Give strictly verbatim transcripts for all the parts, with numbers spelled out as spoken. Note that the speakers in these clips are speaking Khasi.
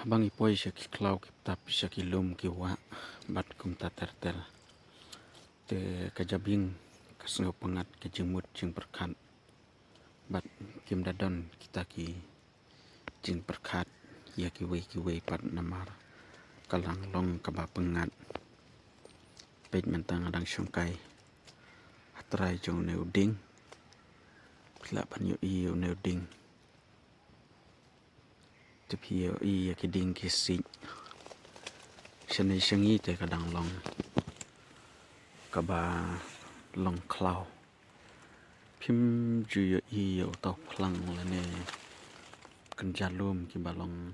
Ba ngi poi sha ki khlaw ki btap, sha ki lum ki wah bad kumta ter ter. Te ka jabieng ka sngew pyngngad ka jingmut jingpyrkhat. Bad kim da don kita ki jingpyrkhat ïa kiwei kiwei pat namar ka la long kaba pyngngad. Peit mynta nga dang shongkai ha trai jong une u dieng. Phi lah ban ïohi ïa une u dieng. Te phi ïohi ïa ki dieng ki siej. Shane sha ngi te ka dang long kaba long khlaw. Phim ju ïohi ïa uta u phlang lane kynja lum kiba long,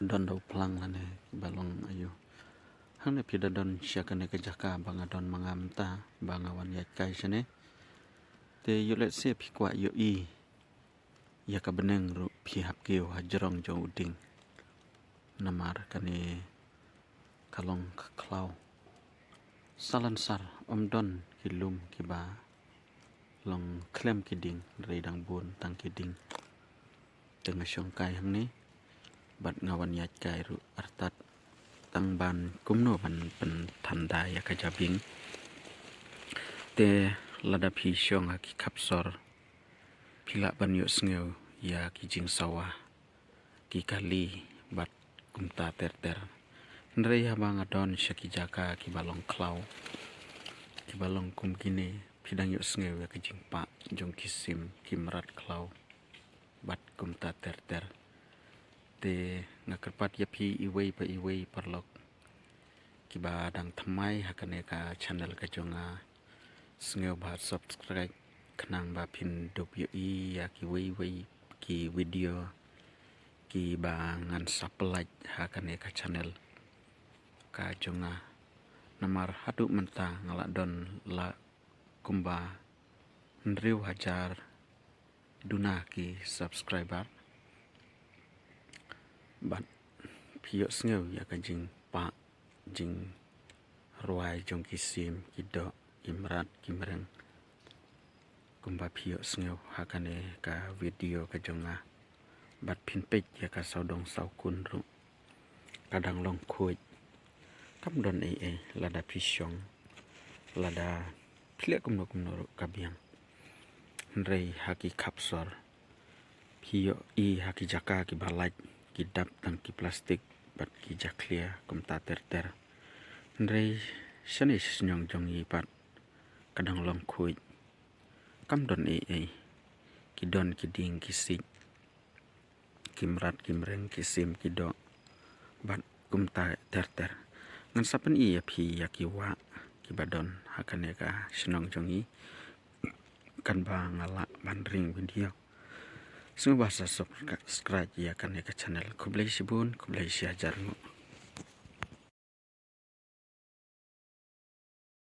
don da u phlang lane kiba long aïu. Hangne phi da don sha kane ka jaka ba nga don ma nga mynta ba nga wan ïaid kai shane. Te ïoh lehse phi kwah ïohi ïa ka bneng ruh phi hap kiew ha jrong jong u dieng. Namar kane ka long ka khlaw. Salansar ym don ki lum kiba long khlem ki dieng, hynrei dang bun tang ki dieng. Te nga shongkai hangne bad nga wan ïaid kai ruh artat tang ban kumno ban pynthanda ïa ka jabieng. Te lada phi shong ha ki khap sor phi lah ban ïohsngew ïa ki jingsawa, ki kali bad kumta ter ter. Hynrei haba nga don sha ki jaka kiba long khlaw, kiba long kum kine, phi dang ïohsngew ïa ki jingpah jong ki sim, ki mrad khlaw bad kumta ter ter. Te nga kyrpad ïa phi iwei pa iwei paralok kiba dang thymmai ha kane ka channel ka jong nga, sngewbha subscribe khnang ba phin dup ïohi ïa kiwei wei ki video kiba ngan sa pyllait ha kane ka channel ka jong nga. Namar haduh mynta nga la don la kumba hynriew hajar duna ki subscriber. Bad phi ïohsngew ïa ka jingpah jingrwai jong ki sim, ki doh, ki mrad, ki mreng. Kumba phi ïohsngew ha kane ka video ka jong nga. Bad phin peit ïa ka sawdong sawkun ruh ka dang long khuid. Kam don ei ei lada phi shong, lada phi leh kumno kumno ruh ka biang. Hynrei ha ki khap sor phi ïohi ha ki jaka kiba lait, ki dap tang ki plastik bad ki jakhlia kumta ter ter. Hynrei shane sha shnong jong ngi pat ka dang long khuid. Kam don ei ei, ki don ki dieng ki siej, ki mrad ki mreng, ki sim ki doh bad kumta ter ter. Ngan sa pyni ïa phi ïa ki wah kiba don ha kane ka shnong jong ngi. Kan ba nga lah ban ring video, sngewbha sa subscribe ïa kane ka channel. Khublei shibun, khublei shihajar nguh.